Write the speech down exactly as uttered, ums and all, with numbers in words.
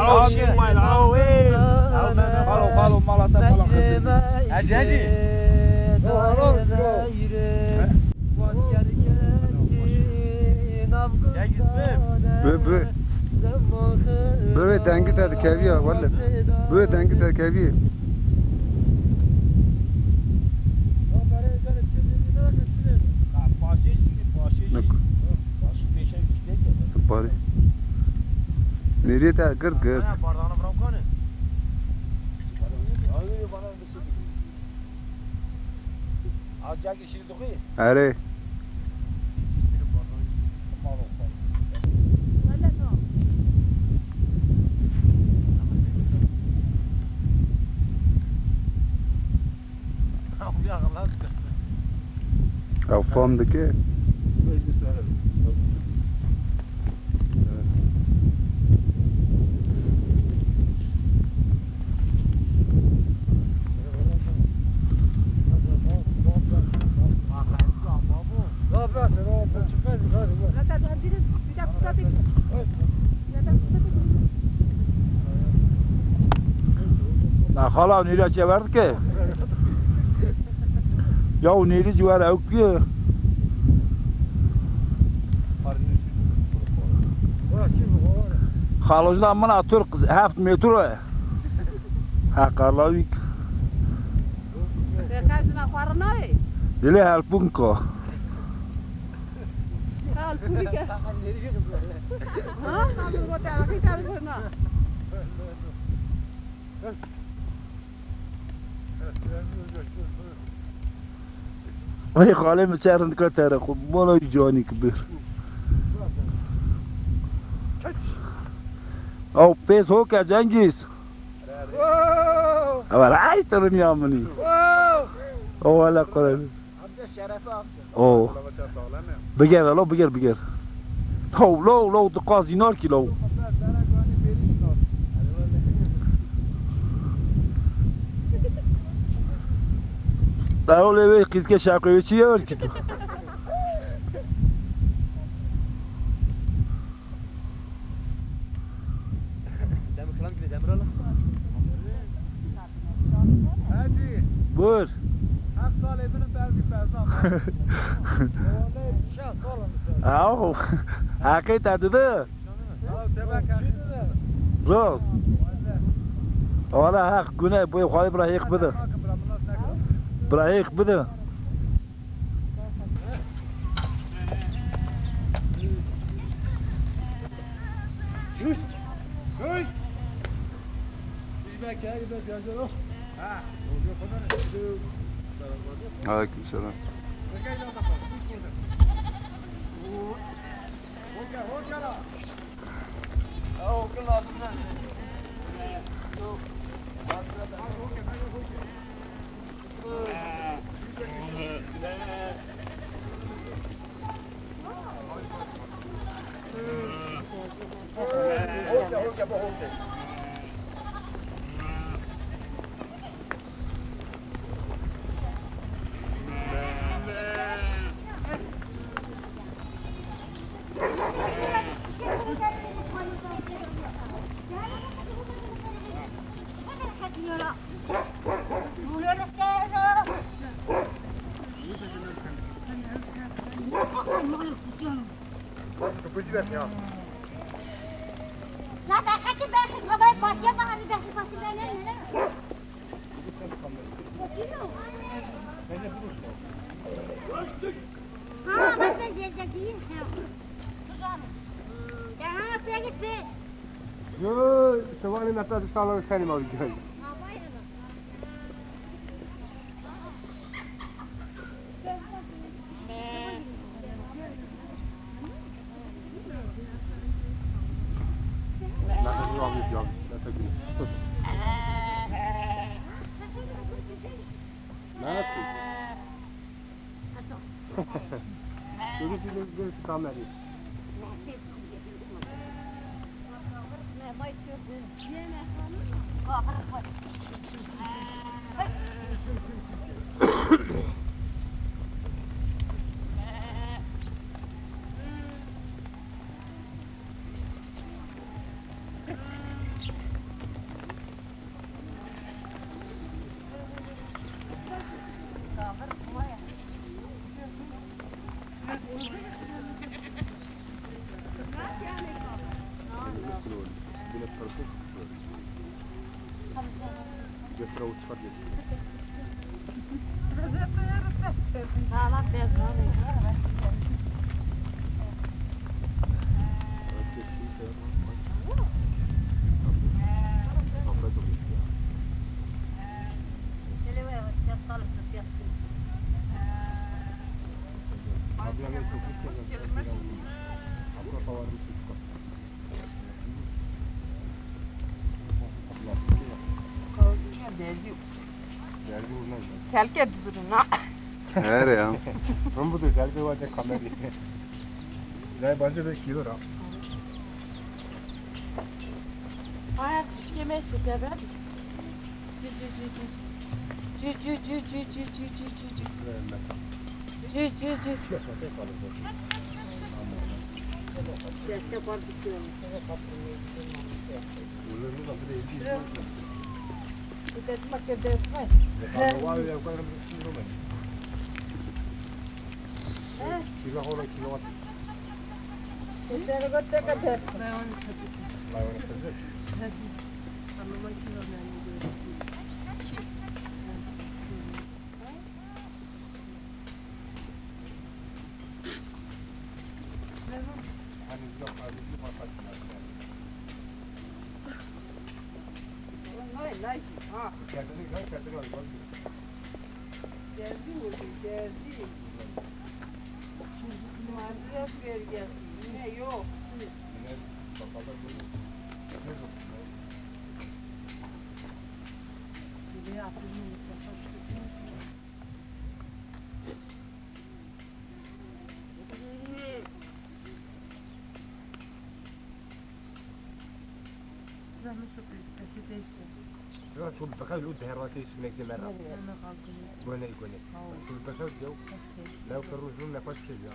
Amin, amin. Xalo, xalo, mala te mala xizir. Hecî, hecî. Bi, bi. Bi wê dengî te dikevî ya, wele. Bi wê dengî te dikevî. Nik. Parê. Nêrî te girt girt. Erê. Ew fam dike. Na xala nîra çever dike. Ya û nêrî cî were ew ku ye? Xalojina min a Tirk heft metro ye. Heqala wî. Dilê helpûnka. Helpûnike. Ha? Helpûnike. Vay xalê min çer rindika tere xwe. Bala canî kibir. Ew pês hoke Cengîz. Ew ay te dinya minî. O wele Kur'an. Amca şerefe amca. O. Biger lo, biger, biger. Taw lo, lo, diqaz înar kî lo. Daro lê wê qîzke şaqê wê çi ye wer kî tu? Demir kilam gibi demir ala. Hacı. Buyur. Hep salê benim berdi fezla. Şah salın. Aw. Heqê te dide. Rast. Wala heq gune boy xwalê bira hêq bide. Bira hêq bide. Aleyküm selam. Yo, şevanê me te diştan tenê ma gel. Telke dizurun ha. Here ya. Hım bu da telke var da kameri. Zay bence de kilo ra. Hayat, şişke meşe teber. Ci, ci, ci, ci, ci. Ci, ci, ci, ci. Ci, ci, ci. Deste var bitiyor. Zehmet çok büyük. Peki değişsin. Ya çok bakar, o değer var ki isim ekle merak. Hemen kalkın. Göney göney. Çok bakar ya. Ne kadar uzun ne kadar şey ya.